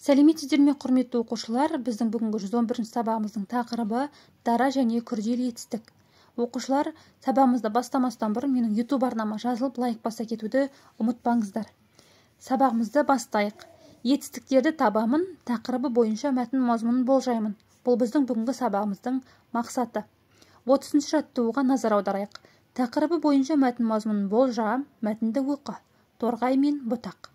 Сәлеметсіздер ме, құрметті оқушылар? Біздің бүгінгі 111 сабағымыздың тақырыбы дара және күрделі етістік. Оқушылар, сабағымызды бастамастан бұрын менің YouTube арнама жазылып, лайк баса кетуді ұмытпаңыздар. Сабағымызды бастайық. Етістіктерді табамын, тақырыбы бойынша мәтін мазмұнын болжаймын. Бұл біздің бүгінгі сабағымыздың мақсаты. 30 жаттығуға назар аударайық. Тақырыбы бойынша мәтін мазмұнын болжа, мәтінді оқы. Торғай мен бұтақ.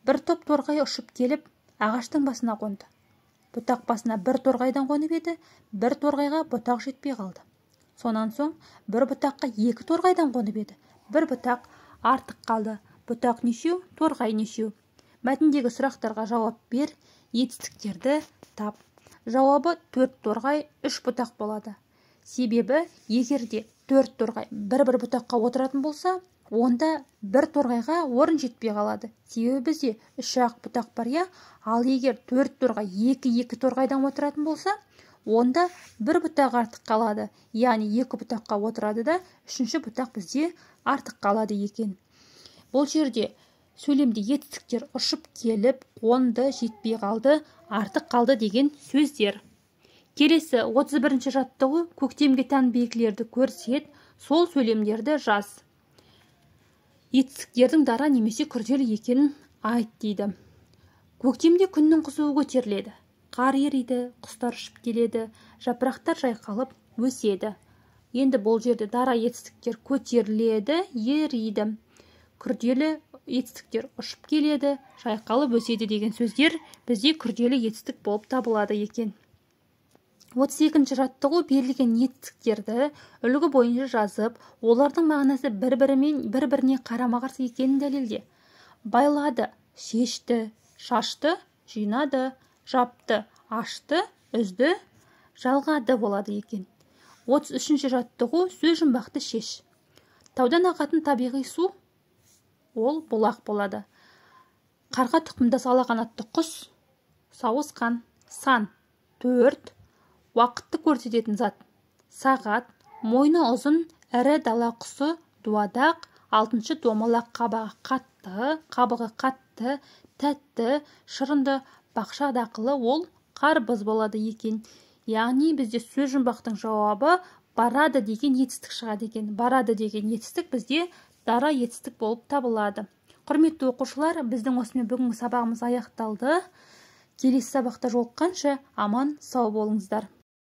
Бір топ торғай ұшып келіп, ағаштың басына қонды. Бұтақ басына бір торғайдан қонып еді, бір торғайға бұтақ жетпей қалды. Сонан соң бір бұтаққа екі торғайдан қонып еді, бір бұтақ артық қалды. Бұтақ нешеу, торғай нешеу? Мәтіндегі сұрақтарға жауап бер, етістіктерді тап. Жауабы 4 торғай, 3 бұтақ болады. Себебі егер де 4 торғай бір-бір бұтаққа отыратын болса, онда бір торғайға орын жетпей қалады. Себебі бізде 3-ақ бұтақ бар, я. Ал егер 4 торғай 2-2 торғайдан отыратын болса, онда бір бұтақ артық қалады. Яғни 2 бұтаққа отырады да, 3-ші бұтақ бізде артық қалады екен. Бұл жерде сөйлемде етістіктер ұшып келіп, қонды, жетпей қалды, артық қалды деген сөздер. Келесі 31 жаттығу көктемге тән белгілерді көрсет, сол сөйлемдерді жаз. Етістіктердің дара немесе күрделі екенін айт дейді. Көктемде күннің қызуы көтеріледі. Қар ериді, құстар ұшып келеді, жапырақтар жайқалып өседі. Енді бұл жерде дара етістіктер көтеріледі, ериді. Күрделі етістіктер ұшып келеді, жайқалып өседі деген сөздер бізде күрделі етістік болып табылады екен. 32 жаттығу берілген етістіктерді үлгі бойынша жазып, олардың мағынасы бір-біріне қарама-қарсы екенін дәлелде. Байлады, шешті, шашты, жинады, жапты, ашты, үзді, жалғады болады екен. 33 жаттығу сөз жұмбақты шеш. Таудан ағатын табиғи су ол бұлақ болады. Қарға тұқымдас алақанатты құс, сауысқан. Сан 4. Уақытты көрсететін зат сағат. Мойны ұзын ірі дала құсы дуадақ. 6 домалақ, қабығы қатты, тәтті, шырынды, бақша дақылы ол қарбыз болады екен. Яғни бізде сөз жұмбақтың жауабы барады деген етістік шығады екен. Барады деген етістік бізде дара етістік болып табылады. Құрметті оқушылар, біздің осымен бүгінгі сабағымыз аяқталды. Келесі сабақта жолыққанша аман сау болыңыздар.